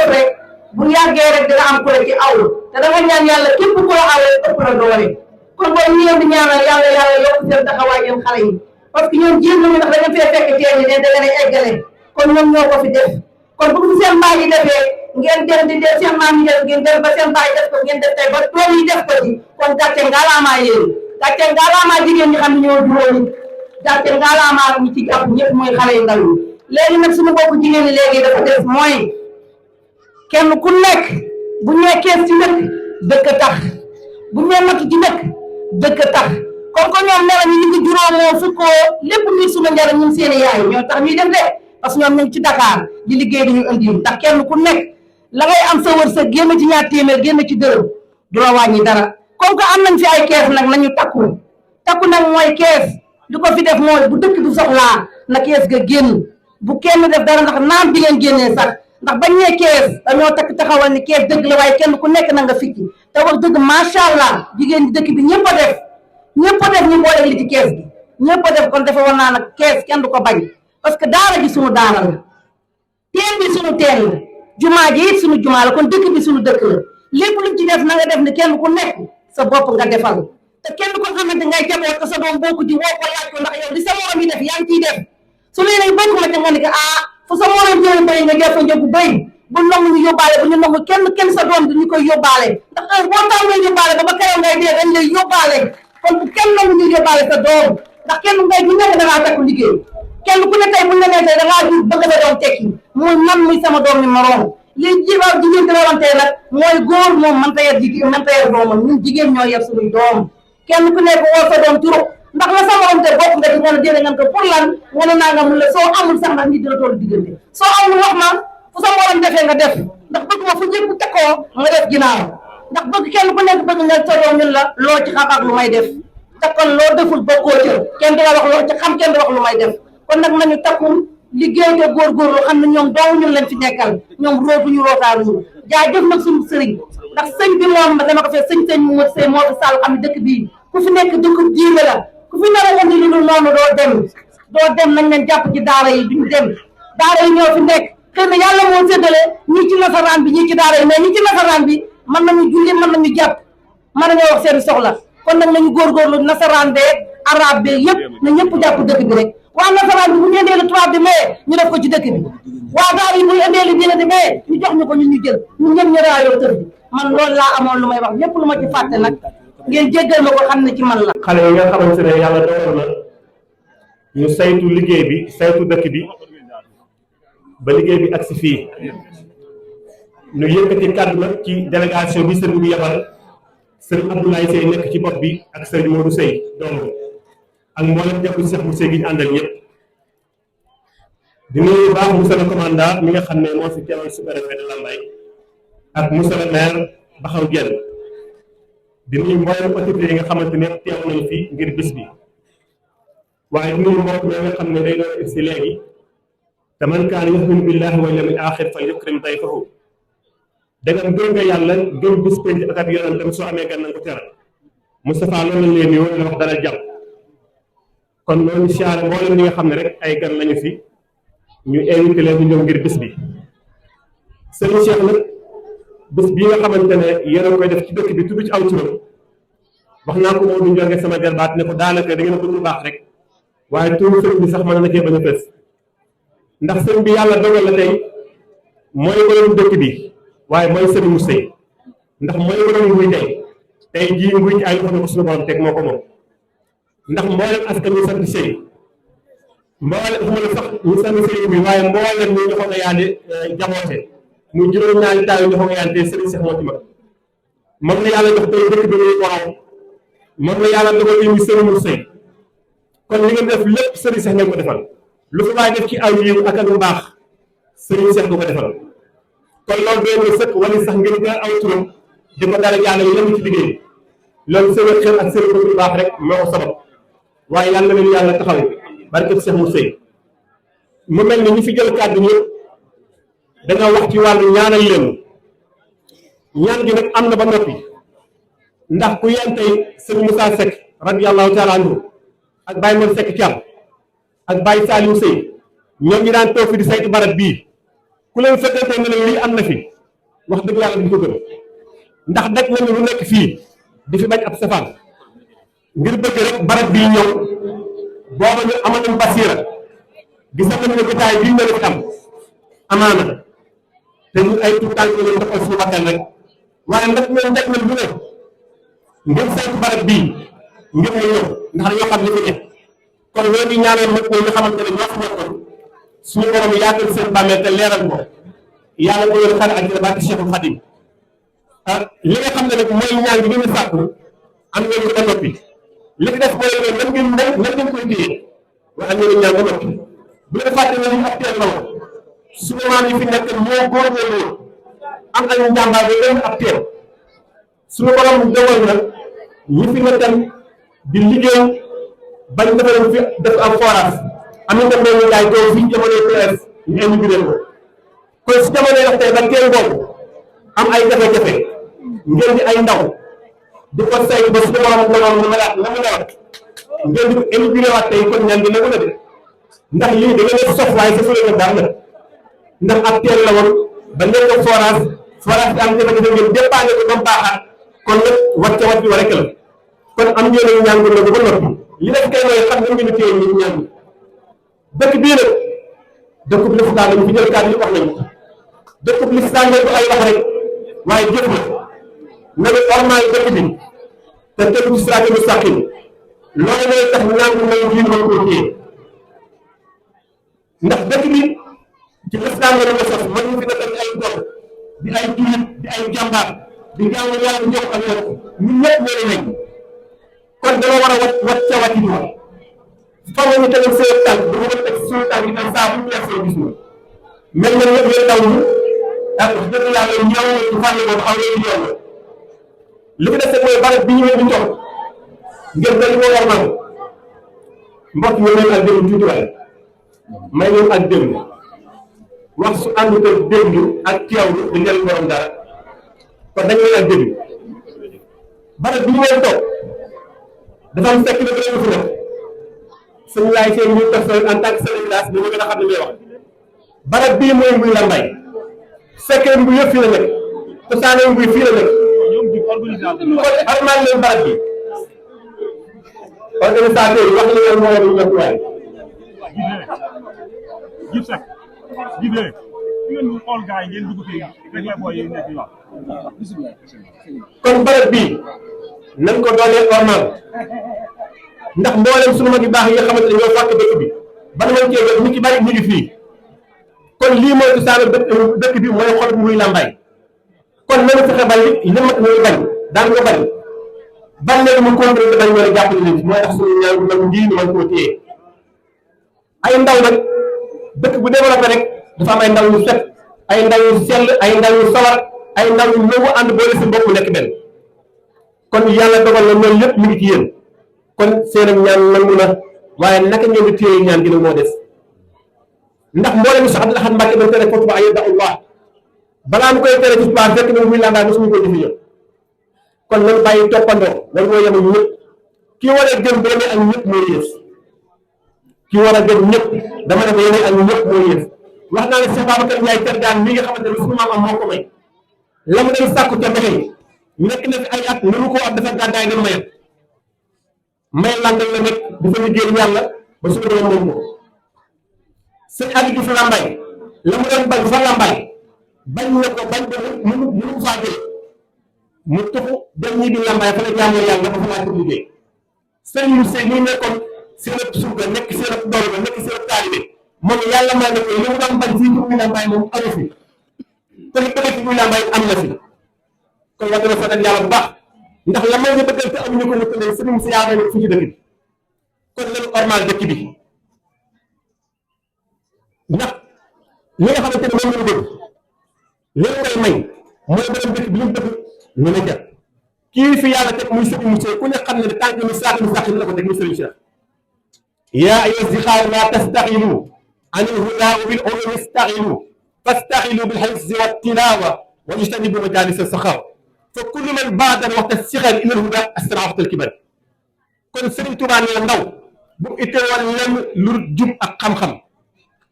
def rek bu yàggee rek dina am ku la ci aw te dama ñaan yàlla képp ku la awee ëpp la doole kon booy ñu leen di ñaanal yàlla yokk seen taxawaay yéen xale yi parce que ñoom jéem nañu ndax dañu fee fekk teen yi ne da ngeen eggale kon ñoom ñoo ko fi def kon bu seen baay yi defee ngeen dem di def seen maam yi def ngeen def ba seen baay def ko ngeen def tey ba doom yi def ko ci kon gàcce ngaalaamaa yéen gàcce ngaalaamaa jigéen ñi xam ne ñoo juróomi gàcce ngaalaamaa ñi ci jàpp ñëpp mooy xale yu ndaw yi léegi nag suñu bokk jigéen ñi léegi dafa def mooy kenn ku nekk bu nekkee ci dëkk tax bu ñu natt ci dëkk tax comme que ñoom nee nañu ñu ngi juróomoo fukkoo lépp luy suñu njariñ ñun seen yaay ñoo tax ñuy def de parce que ñoom ñu ngi ci Dakar di liggéey di ñu indi ndax kenn ku nekk la ngay am sa wërsëg génn ci ñaar téeméer génn ci dërëm du la wàññi dara comme que am nañ fi ay kees nag nañu takku nag mooy kees li ko fi def mooy bu dëkk bi soxlaa na kees ga génn bu kenn def dara ndax naam bi ngeen génnee sax ndax bañ nee kees dañoo takk taxawal ni kees dëgg la waaye kenn ku nekk na nga fikki te wax dëgg macha allah jigéen ñi dëkk bi ñëpp a def ñu boole li ci kees gi ñëpp a def kon dafa war naa nag kees kenn du ko bañ parce que daara ji suñu daara la teen bi suñu teen la jumaa ji it suñu jumaa la kon dëkk bi suñu dëkk la lépp luñ ci def na nga def ni kenn ku nekk sa bopp nga defal te kenn ko xamante ngay jaboot ko sa doom bokku ci woo ko laaj ko ndax yow li sa morom yi def yaa ngi ciy def su lee nag bokk ma ca nga ni ko fu sa morom jëlee bëy nga def fa njëgu bëy bu nangu ñu yóbbaale bu ñu nangu kenn sa doom du ñu koy yóbbaale ndax heure boo tàmbee yóbbaale ba keroog ngay dee dañ lay yóbbaale kon bu kenn nangu ñu yóbbaale sa doom ndax kenn ngay bu nekk dangaa takku liggéey kenn ku ne tey bu ne nee tey dangaa jur bëgg sa doom tekki muy man muy sama doom mi moroom lii jiwaaw jigéen di rawantee nag mooy góor moom man ta yar jigéen man ta yar doomam ñun jigéen ñoo yar suñuy doom kenn ku nekk woo sa doom turu ndax la sa morom te bokk nga ci nga ne déedéet nga ko pour lan nga ne naa nga mun la soo amul sax ndax nit dina toll diggante soo amul wax ma fu sa morom defee nga def ndax bëgg ma fu ñëpp tekkoo nga def ginnaaw ndax bëgg kenn ku nekk bëgg nga sa doom ñun la loo ci xam ak lu may def te kon loo deful bokkoo ca kenn di la wax loo ci xam kenn di wax lu may def kon nag nañu takku liggéey te góorgóorlu xam ne ñoom doomu ñun lañ fi nekkal ñoom rootuñu rootaanuñu jaajëf nag suñu sëriñ ndax sëñ bi moom dama ko fee sëñ mu sëy moo fi sàll xam ne dëkk bii ku fi nekk dëkk diine la ku fi nar a indi lu dul noonu doo dem nañ leen jàpp ci daara yi duñu dem daara yi ñoo fi nekk xëy na yàlla moo séddale ñii ci nasaraan bi ñii ci daara yi mais ñii ci nasaraan bi mën nañu julli mën nañu jàpp mën nañoo wax seen soxla kon nag nañu góorgóorlu nasaraan beeg arab beeg yëpp na ñëpp jàpp dëkk bi rek waa nasaraan bi bu ñu indee lu tubaab bi mais ñu def ko ci dëkk bi waa daara yi bu ñu indee lu diine di mais ñu jox ñu ko ñun ñu jël ñun ñëpp ñu raayoo tër bi man loolu laa amoon lu may wax lépp lu ma ci fàtte nag ngeen jéggal ma ko xam ne ci man la. xale yi nga xamante ne yàlla dogal na ñu saytu liggéey bi saytu dëkk bi ba liggéey bi agsi fii ñu yëkkati kàddu nag ci délégation bi sëriñ bi yebal sëriñ Abdoulaye Seye nekk ci bopp bi ak sëriñ Modou Seye doom ak mboolem jàpp ci Cheikh Moussa gi ñu àndal ñëpp di nuyu baax monsieur le commandant mi nga xam ne moo fi teewal sous-préfet de Lambaye ak monsieur le maire Baxaw Dieng di nuyu mboolem autorité yi nga xamante ne teew nañu fi ngir bis bi waaye di nuyu mbokk ñoo nga xam ne day doon si léegi te man kaana yu'minu billahi wal yawmil aaxir fal yukrim dayfahu dangam gëm nga yàlla gëm bis penc ak ab yonentam soo amee gan na ko teral Moustapha loolu lañ leen yow la wax dara jàpp kon loolu siyaare mboolem ñi nga xam ne rek ay gan lañu fi ñu invité leen ñu ñëw ngir bis bi sëriñ Cheikh nag bés bii nga xamante ne yéen a koy def ci dëkk bi tudd ci aw turam wax naa ko moo du njonge sama jarbaat ne ko daanaka da ngeen a ko lu baax rek waaye turu sëriñ bi sax mën na cee bañ a fës ndax sëriñ bi yàlla dogal la tey mooy borom dëkk bi waaye mooy sëriñ mu sëy ndax mooy borom nguy tey jii nguy ci ay loxo ne ko suñu borom teg moo ko moom ndax mboolem askan ñu sant sëy mboolem xuma la sax ñu sant sëy bi waaye mboolem ñu joxoon a yaade jaboote muy juróom-ñaari taal yi joxoon a yaade sëriñ Cheikh moo ci mag moom la yàlla jox tey dëkk bi muy borom moom la yàlla dogal yi muy sëriñ mu sëy kon li ngeen def lépp sëriñ Cheikh ngeen ko defal lu fa waay def ci aw yiw ak lu baax sëriñ Cheikh du ko defal kon loolu doon na sëkk wala sax ngeen ko aw turam di ko dara yàlla yëngu ci liggéey loolu sëriñ xel ak sëriñ bu baax rek moo ko sabab waaye yàlla leen yàlla taxaw barke Cheikh mu sëy mu mel ni ñu fi jël kàddu ñëpp danga wax ci wàllu ñaanal leen ñaan gi nag am na ba noppi ndax ku yéen tey sëriñ Moussa Seck radiyallahu taala anhu ak Baye Mor Seck Thiam ak Baye Saliou Sey ñoom ñi daan toog fi di saytu barab bii ku leen fekkante ne leen lii am na fi wax dëgg yàlla duñ ko gën ndax daj nañu lu nekk fii di fi bañ ab safaan ngir bëgg rek barab bii ñëw booba ñu amoon nañ basiira gis nañ ne jotaay bii mel fi am amaana te ñun ay tout tànk lañu defal suñu bakkan rek waaye nag ñoom daj nañ lu ne ngir saytu barab bii ngir ñu ñëw ndax dañoo xam li fi nekk kon loolu di ñaanal mag ñi nga xamante ne ñoo fi nekkoon suñu borom yaatal seen bàmmeel te leeral ko yàlla ko yor xare ak barke Cheikhul Khadim li nga xam ne nag mooy ñaan bi gën a sàkku am ngeen ko ba noppi li ci def mooy nan ngeen koy téye waaye am ngeen ñaan ba noppi bu leen fàtte ne li ab teel la woon suñu maam yi fi nekk moo góorgóorlu am ay njàmbaar ba leen ab teel suñu borom dogal na ñi fi nekkal di liggéey bañ defaroon fi def am forage am na tamit ñu jaay doo fi jamonoy PS ñu inauguré ko kon si jamonoy wax tey ba teel boobu am ay jafe-jafe ngeen di ay ndaw di ko saytu ba suñu borom dogal mu melaat la mu nawet ngeen di ko inauguré waat tey kon ñaan gi nangu na de ndax lii da ngeen sof waaye sa fële nga dara ndax ab teel la woon ba ngeen ko forage bi am jafe-jafe ngeen dépanné ko ba mu baaxaat kon nag wàcc bi rek la kon am ngeen ay ñaan gu nangu ba noppi li def kay mooy xam nga ngeen téye ñi ñaan dëkk bii nag dëkkub lislaam lañu fi jël kàddu yi wax nañu dëkkub lislaam la du ay wax rek waaye jëf la na nga ormaal dëkk bi te tegu ci siraatal mustaqiim loolu mooy tax ñaan gu nangu lii mën koo téye ndax dëkk bi ci lislaam la ñu sos man ñu fi nekkal ay gox di ay jullit di ay jàmbaar di jaamu yàlla ñëw ak yow ñun ñëpp ñoo nañ kon dama war a wat ca wàcc bi fa nga ñu tegal seen tànk bu ma teg suñu tànk yi tam saa bu ñu seen gis ñu mel na ñëpp yéen daw ñu ak wax dëgg yàlla ñëw ci fànn boobu xaw leen yoon li ko dese mooy barab bi ñu leen di toog ngeen dañ ko war man mbokk ñu leen ak déglu tuuti waaye may leen ak déglu wax su àndut ak déglu ak teewlu di leen borom dara kon dañ leen ak déglu barab bi ñu leen toog dafa am fekk na dëgg fi nekk suñu laay seen ñu personne en tant que chef de village bi ma gën a xam ne may wax barab bii mooy Mbuy Lambaye fekkee Mbuy yëpp fii la nekk cosaane Mbuy fii la nekk kon armal leen barab bi organisateur yi wax na leen moo leen ñëpp waaye kon barab bii nañ ko doolee ormal ndax mboolem sunu mag yu baax yi nga xamante ne ñoo fàkk dëkk bi bala mañ cee jot ñu ci bari ñu ngi fii kon lii mooy cosaanu dëkk bi mooy xol Mbuy Lambaye kon nañu fexe ba li mag ñuy bañ daan ko bañ bañ leen mu contrôle bañ war a jàppale leen mooy tax suñu ñaan nag ngii ñu mën koo téye ay ndaw nag dëkk bu développé rek dafa am ay ndaw yu set ay ndaw yu sell ay ndaw yu sawar ay ndaw yu nangu ànd boole si bopp nekk benn kon yàlla dogal na loolu lépp mi ngi ci yéen kon seen ak ñaan nangu na waaye naka ngeen di téye ñaan gi nag moo des ndax mboolem mi sax Abdul Ahad Mbàkke dañ tere foofu ay yad'ullah balaa mu koy tere ci Tuubaa fekk na Mbuy Lambaye mosuñu ko jëfe kon nañ bàyyi toppandoo loolu mooy yemul ñëpp kii war a gëm dama ak ñëpp moo yées kii war a gëm ñëpp dama ne ko yemee ak ñëpp moo yées wax naa ne Cheikh Babacar Ndiaye Thiergane mi nga xamante ne suñu maam am moo ko may la mu dem sàkku ca Mbexe nekk na fi ay at mënu koo am dafa gàddaay dem mayat may landal la nekk dafa liggéey yàlla ba suñu doon moom ko sëñ Aliou Diouf Lambaye la mu doon bañ fa Lambaye bañ na ko bañ ba mënu faa jël mu tuxu dem ñi di Lambaye fa la jaamoo yàlla dafa fa laaj ko liggéey sëñ Moussa ñu nekkoon seen ëpp surga nekk seen ëpp doole ba nekk seen ëpp taalibe moom yàlla may na ko li mu doon bañ fii ci Mbuy Lambaye moom amu fi te li bëgg ci Mbuy Lambaye am na fi kon war na sant yàlla bu baax ndax la may nga bëggal te amuñu ko nekk ne sëñ Moussa yaa nekk fii ci dëkk bi kon lañu ormal dëkk bi ndax li nga xamante ne moom lañu bëgg li koy may mooy borom dëkk bi li mu bëgg ñu ne jàpp kii fi yàlla teg muy sëriñ Moussa ku ne xam ne tànk mi saako mi saako la ko teg muy sëriñ Cheikh yaa ayyuha zixaar laa tastaxilu anil hudaa bil ulumi istaxilu fastaxilu bil hifzi wa tilaawa wa ijtanibu majaalis as-saxaawa fa kullu man baadara waxta sixar ilal hudaa asra waxtal kibar kon sëriñ Tuubaa nee ndaw bu itteewal lenn lu jub ak xam-xam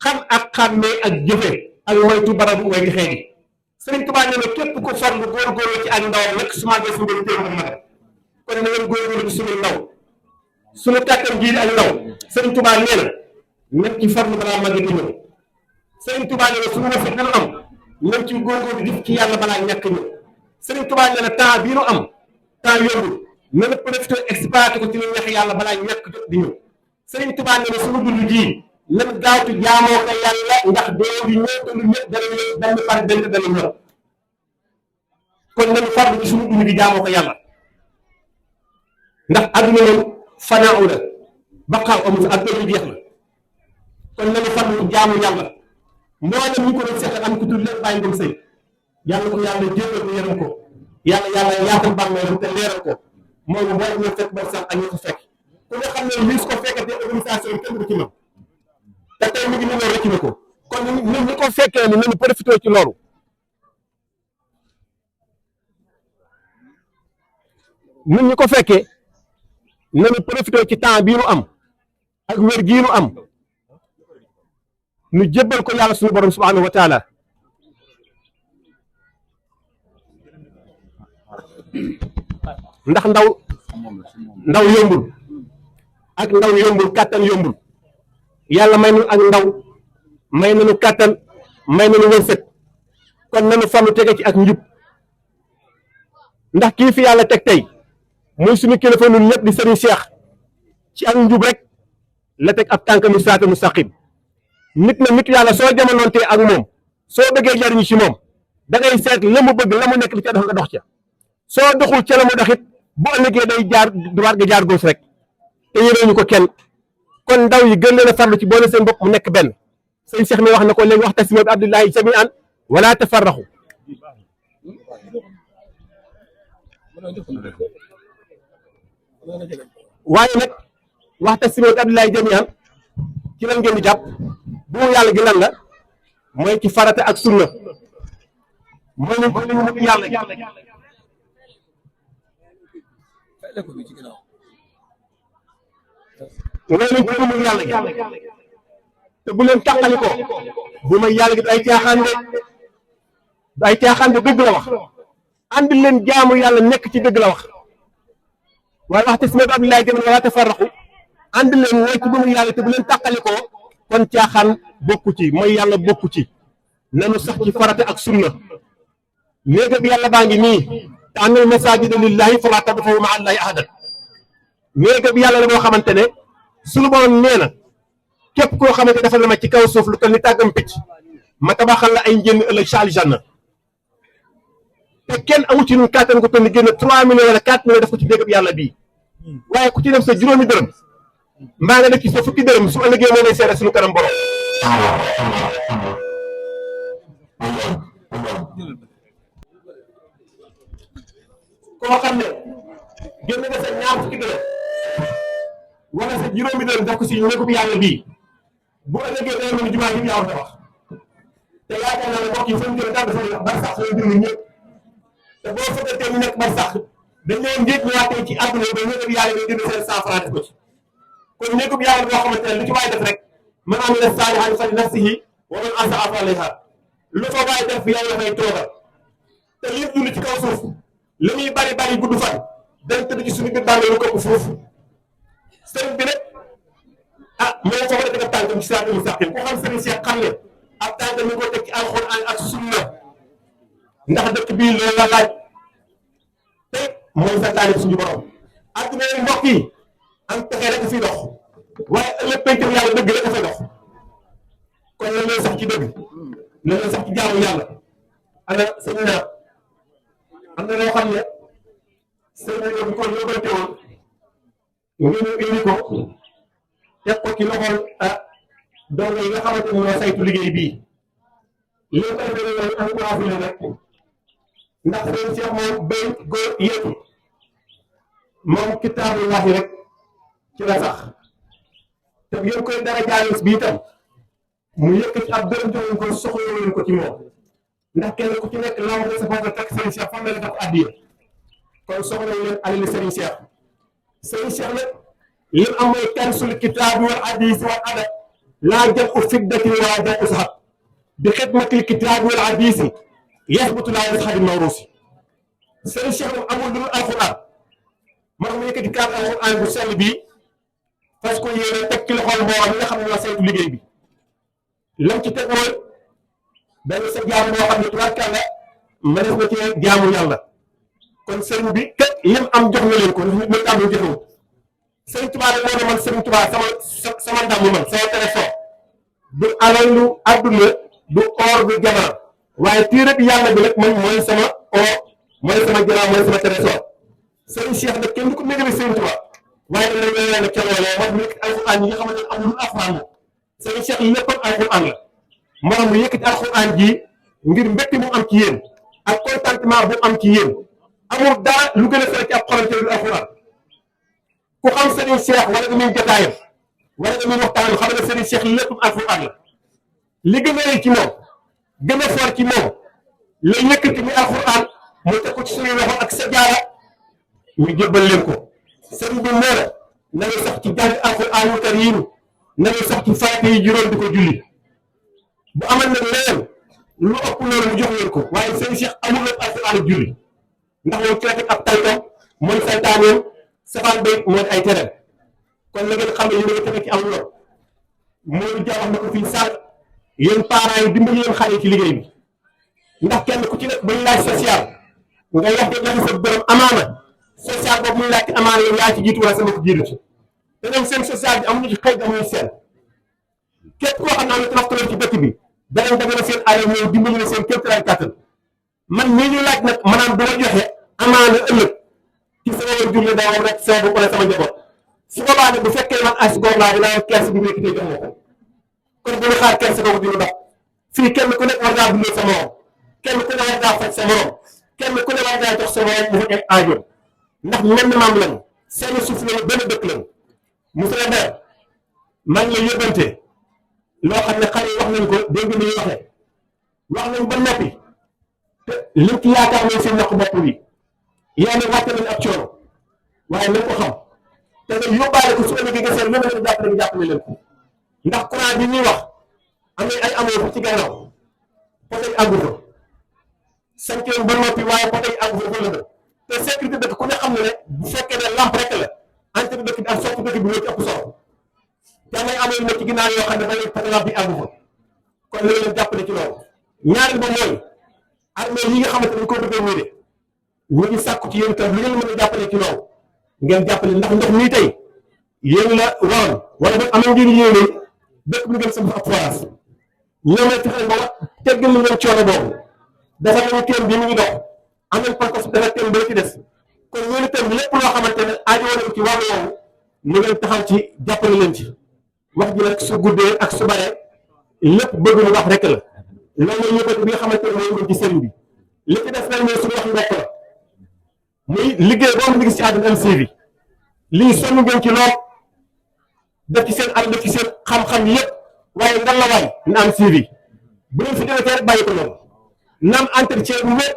xam ak xàmmee ak jëfe ak moytu barabu way gi xeeti Sëriñ Tuubaa nee na képp ku farlu góorgóorlu ci ak ndawam nag su màggee suñu borom téeméer mag kon na ngeen góorgóorlu ci suñu ndaw suñu kàttan jiir ak ndaw Sëriñ Tuubaa nee na nañ ci farlu balaa màgg di ñëw Sëriñ Tuubaa nee na suñu rafet dana am nañ ci góorgóorlu di ci yàlla balaa ñàkk ñëw Sëriñ Tuubaa nee na temps bii nu am temps yombul na la profité exploité ko ci lu neex yàlla balaa ñàkk jot di ñëw Sëriñ Tuubaa nee na suñu dund ji nan gaawtu jaamoo ko yàlla ndax doo di ñëw te lu ñëpp dana ñëw benn par benn dana ñëw kon nañu farlu ci suñu dund gi jaamoo ko yàlla ndax adduna moom fanaaw la baqaaw amul fi ak ëllëg jeex na kon nañu farlu ci jaamu yàlla mboolem ñu ko doon seetal am ku tudd lépp bàyyi ngom sëy yàlla ko yàlla jéggal ko yaram ko yàlla yaatal bàmmeelam te leeral ko moom mboolem ñu fekk ba sax ak ñu ko fekk ku nga xam ne li su ko fekkee organisation kenn du ci mën te tey mu ngi ni loolu rëcc na ko kon ñun ñi ko fekkee ni nañu profité ci loolu ñun ñi ko fekkee nañu profité ci temps bii nu am ak wér gii nu am nu jébbal ko yàlla suñu borom subhanahu wa taala ndax ndaw yombul ak ndaw yombul kàttan yombul yàlla may nañu ak ndaw may nañu kàttan may nañu wërsëg kon nañu farlu tege ci ak njub ndax kii fi yàlla teg tey muy suñu kilifa ñun ñëpp di Serigne Cheikh ci ak njub rek la teg ab tànk mu siraata mustaqim nit na nit yàlla soo jamonoontee ak moom soo bëggee jariñu ci moom da ngay seet la mu bëgg la mu nekk li ca dox nga dox ca soo doxul ca la mu doxit bu ëllëgee day jaar droite nga jaar gauche rek te yéene ñu ko kenn kon ndaw yi gën leen a farlu ci boole seen bopp mu nekk benn sëñ Cheikh mi wax na ko léegi waxtasimu bi abdillahi jami'an wala tafarraqu waaye nag waxtasimu bi abdillahi jami'an ci lan ngeen di jàpp bu yàlla gi lan la mooy ci farata ak sunna mooy ñu mu yàlla loolu ci bu yàlla gi te bu leen tàqali ko bu may yàlla gi du ay caaxaan de dëgg la wax andi leen jaamu yàlla nekk ci dëgg la wax waaye waxte si ma abdillahi jami'an wala tafarraqu andi leen mooy ci bu muy yàlla te bu leen tàqali ko kon caaxaan bokku ci mooy yàlla bokku ci nanu sax ci farata ak sunna néega bi yàlla baa ngi nii te annal masaajida lillahi falaa tad'uu ma'a llaahi ahadan néega bi yàlla la boo xamante ne suñu borom nee na képp koo xamante dafa la ma ci kaw suuf lu toll ni tàggam picc ma tabaxal la ay njënd ëllëg ca aljanna te kenn amu ci ñun kàttan ko toll ni génn 3 millions wala 4 millions def ko ci néega bi yàlla bii waaye ku ci def sa juróomi dërëm mbaa nga def ci sa fukki dërëm su ëllëgee moo lay seere suñu kanam borom koo xam ne génn nga sa ñaar fukki dërëm wala sa juróomi dërëm def ko si néegu yàlla bii bu ëllëgee day mel ni jumaa yi yaa war a wax te yaakaar naa ne mbokk yi seen kër daal dafa bar sax seen dund ñëpp te boo fekkee ñu nekk bar sax dañ leen njëkk ñëwaatee ci àdduna ba néegu yàlla bi jënd seen 100 francs def ko ci kon néegu yàlla boo xamante ne lu ci waay def rek man amila saalihan fa li nafsihi wa man asaa fa alayha lu fa waay def yàlla dafay toogal te li dund ci kaw suuf li muy bari gudd fan dañ tëdd ci suñu biir bàmmeel lu ko foofu sëriñ bi nag moo fa war a teg tànkam ci siraatal mustaqiim ku xam sëriñ Cheikh xam ne ab tànkam mi ngi ko teg ci alxuraan ak sunna ndax dëkk bii loolu la laaj te mooy sa taalib suñu borom adduna yi mbokk yi am pexe rek fi dox waaye ëllëg pencam yàlla dëgg rek dafay dox kon la leen sax ci dëgg la leen sax ci jaamu yàlla ana sëñ naa am na loo xam ne sëñ bi kon yóbbante woon ngeen indi ko teg ko ci loxol dongo yi nga xamante ni ñoo saytu liggéey bii li ko defee loolu encouragé leen rek ndax sëñ Cheikh moom béy góor yéetu moom kitaabullahi rek ci la sax te yéen koy dara jaalis bi itam mu yëkkati ab dërëm jox ko soxla leen ko ci moom ndax kenn ku ci nekk loo xam ne sa bopp fekk Serigne Cheikh fan la def addiya kon soxla leen alali Serigne Cheikh nag li am mooy kansul kitaabi wal hadiis wal adab laa jam'u fiddatin wala jam'u zahab bi xidmatil kitaabi wal hadiis yasbutu laa yasxadi mawruusi sëriñ Cheikh moom amul lu dul alxuraan moo tax mu yëkkati kaar alxuraan bu sell bii fas ko yéene teg ci loxol moo mi nga xam ne la saytu liggéey bi lam ci teg mooy benn sa jaam boo xam ne tubaarkàlla mënees na cee jaamu yàlla kon sëriñ bi kat lim am jox na leen ko ndax nit ñi am lu joxewut sëriñ Tuubaa rek moo ne man sëriñ Tuubaa sama ndam man sama téléphone du alalu àdduna du or du jamaa waaye téere bi yàlla bi nag man mooy sama or mooy sama jamaa mooy sama téléphone sëriñ Cheikh nag kenn du ko négale sëriñ Tuubaa waaye dana leen ne ca loolee wax mu nekk alxuraan yi nga xamante ne amul alxuraan la sëriñ Cheikh léppam alxuraan la maanaam mu yëkkati alxuraan ji ngir mbégte mu am ci yéen ak contentement bu am ci yéen amul dara lu gën a fere ci ab xolam te du alxuraan ku xam sëriñ Cheikh wala nga muy jotaayam wala nga muy waxtaanam xam ne sëriñ Cheikh léppam alxuraan la li gën a rëy ci moom gën a foor ci moom la yëkkati mi alxuraan mu teg ko ci suñuy loxo ak sa jaara ñu jébbal leen ko sëriñ bi nee na nga sax ci jàng alxuraanul kariim na nga sax ci faatiha yi juróom di ko julli bu amal nag leneen lu ëpp loolu mu jox leen ko waaye sëriñ Cheikh amul nag alxuraan ak julli ndax moom ci la teg ab tànkam mooy saytaaneem safaan bay mooy ay tereem kon la ngeen xam ne yéen a tege ci am lool Modou Dia wax na ko fii sànq yéen parents yi dimbali leen xale yi ci liggéey bi ndax kenn ku ci nekk bañ laaj social nga wax de joxe sa borom amaana social boobu muy laaj amaana yow yaa ci jiitu wala sama ko jiitu ci te ñoom seen social bi amuñu ci xëy amuñu seen képp koo xam naa ne tolof-tolof ci dëkk bi danañ dagana seen alal ñëw dimbali na seen kéemtalaay kàttan man mii ñu laaj nag maanaam dama joxe amaana ëllëg ci sama wàllu jur la daa rek sama bopp wala sama njaboot su boobaa nag bu fekkee man as góor laa dinaa kerse bi nekk tey jox ma ko kon bu ñu xaar kerse boobu dina dox fii kenn ku nekk war ngaa dundal sa morom kenn ku ne war ngaa faj sa morom kenn ku ne war ngaa jox sa morom bu fekkee aajo ndax menn maam lañu seen suuf lañu benn dëkk lañu monsieur le maire maa ngi lay yóbbante loo xam ne xale yi wax nañ ko dégg ni ñuy waxee wax nañ ba noppi te liñ ci yaakaar nañ seen ñaq bopp bi yaa ne wàcce nañ ab coono waaye nañ ko xam te nga yóbbaale ko su ëllëgee nga seet lu ne la jàppale leen ko ndax courant bi ñuy wax am nañ ay amoo fa ci gannaaw poto yi àggu fa sant ba noppi waaye poto yi àggu fa la te sécurité dëkk ku ne xam ne ne bu fekkee ne lamp rek la entre dëkk bi ak sotti dëkk bi moo ci ëpp solo te am nañ amoon na ci ginnaaw yoo xam ne ba léegi poto lamp yi àggu fa kon la leen jàppale ci loolu ñaareel ba mooy armée yi nga xamante dañ ko bëgg a wéde ñu ngi sàkku ci yéen itam lu ngeen mën a jàppale ci loolu ngeen jàppale ndax ndox mii tey yéen la waroon wala nag amal ngeen yéene dëkk bi ngeen sama ab forage ñoom la fexe ba teggal lu ngeen coono boobu dafa nañu teen bi mu ngi dox am nañ pankos dafa teen ba la ci des kon ñooñu itam lépp loo xamante ne aajo woon ci wàllu woowu ñu ngeen taxaw ci jàppale leen ci wax ji nag su guddee ak su baree lépp bëgg lu wax rek la loolu mooy yëkkati bi nga xamante ne mooy ngeen ci sëriñ bi li ci des nag mooy suñu wax ndokk la muy liggéey boobu ñu gis ci àdduna MCV lii sonn ngeen ci lool def ci seen àll def ci seen xam-xam yëpp waaye ngan la waay na am suivi bu leen fi déwétee rek bàyyi ko noonu na am entretien bu wér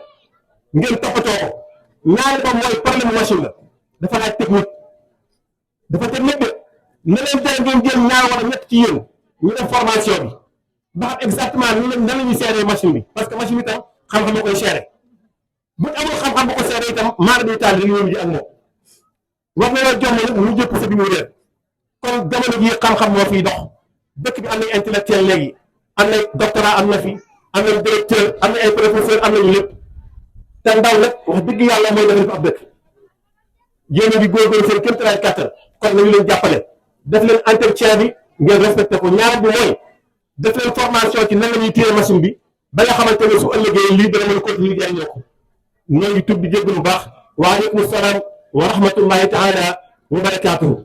ngeen toppatoo ko ñaari ba mooy problème machine la dafa laaj technique dafa technique de na leen tere ngeen jël ñaar wala ñett ci yéen ñu def formation bi ba xam exactement nan la ñuy seeree machine bi parce que machine bi tam xam-xam moo koy seere bu amul xam-xam bu ko seere itam maara bi taal dañu yóbbu ji ak moom war na la jox nag mu jëpp sa bi mu réer kon jamono ji xam-xam moo fiy dox dëkk bi am nañ intellectuel léegi am nañ doctorat am na fi am nañ directeur am nañ ay professeur am nañu lépp te ndaw nag wax dëgg yàlla mooy defar ab dëkk yéen bi góorgóorlu seen kéemtalaay kàttan kon nañu leen jàppale def leen entretien bi ngeen respecté ko ñaar bi mooy def leen formation ci nan la ñuy téye machine bi ba nga xamante ne su ëllëgee lii dana mën a continuer liggéey ñoo ko ñoo ngi tudd di jégg lu baax waaleykum salaam wa rahmatullahi taala wa barakaatuhu